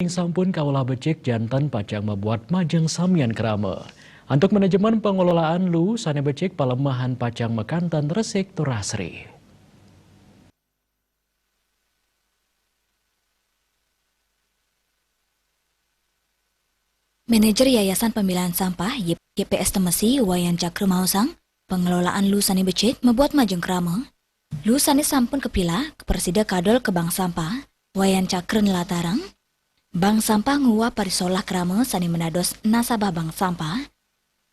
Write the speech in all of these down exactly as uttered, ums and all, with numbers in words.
sampun kaolah becik janten pacang mabuat majeng samian krama. Antuk manajemen pangelolaan lu sane becik palemahan pacang makanten resik tur asri. Manajer Yayasan Pemilahan Sampah, Y P S Temesi, Wayan Cakra maosang, pangelolaan lu sane becik mabuat majeng krama. Lu sane sampun kapilah, kaprasida kadol ka bank sampah, Wayan Cakra nlatarang. Bank sampah nguwah parisolah krama sane manados nasabah bank sampah.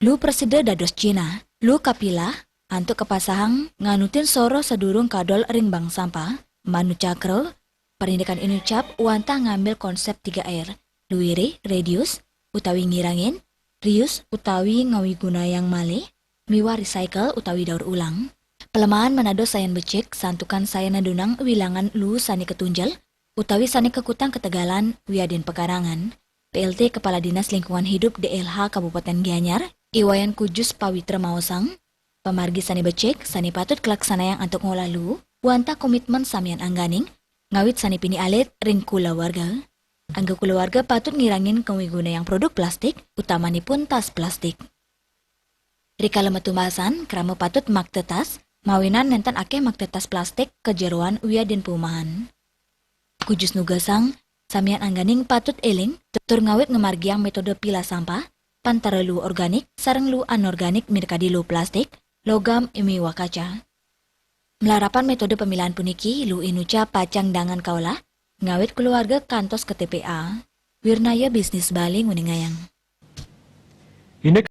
Lu prasida dados jinah, lu kapilah, antuk kapasahang nganutin soroh sadurung kadol ring bank sampah, Manu Cakra, parindikan inucap wantah ngambil konsep tiga R, luire, reduce, utawi ngirangin, reuse, utawi ngawigunayang malih, miwah recycle utawi daur ulang. Pelemahan manados sayan becik, santukan sayan nadunang wilangan lu sane katunjel, utawi sane kakutang kategalan wiadin pekarangan. P L T Kepala Dinas Lingkungan Hidup D L H Kabupaten Gianyar, I Wayan Kujus Pawitra maosang, pamargi sane becik, sane patut kalaksanayang antuk ngolah lu, wantah komitmen samian angganing, ngawit sane pinih alit ring kulawarga. Angga kulawarga patut ngirangin kawigunayang produk plastik, utamanipun tas plastik. Rikala matumbasan, krama patut makta tas, mawinan nenten akeh makta tas plastik ka jeroan wiadin pumahan. Kujus nugasang, samian angganing patut eling, tur ngawit ngamargiang metode pilah sampah, pantara lu organik sareng lu anorganik minakadi lu plastik, logam miwah kaca. Malarapan metode pamilahan puniki, lu inucap pacang dangan kaolah, ngawit kulawarga kantos ka T P A. Wirnaya Bisnis Bali nguningayang. Indik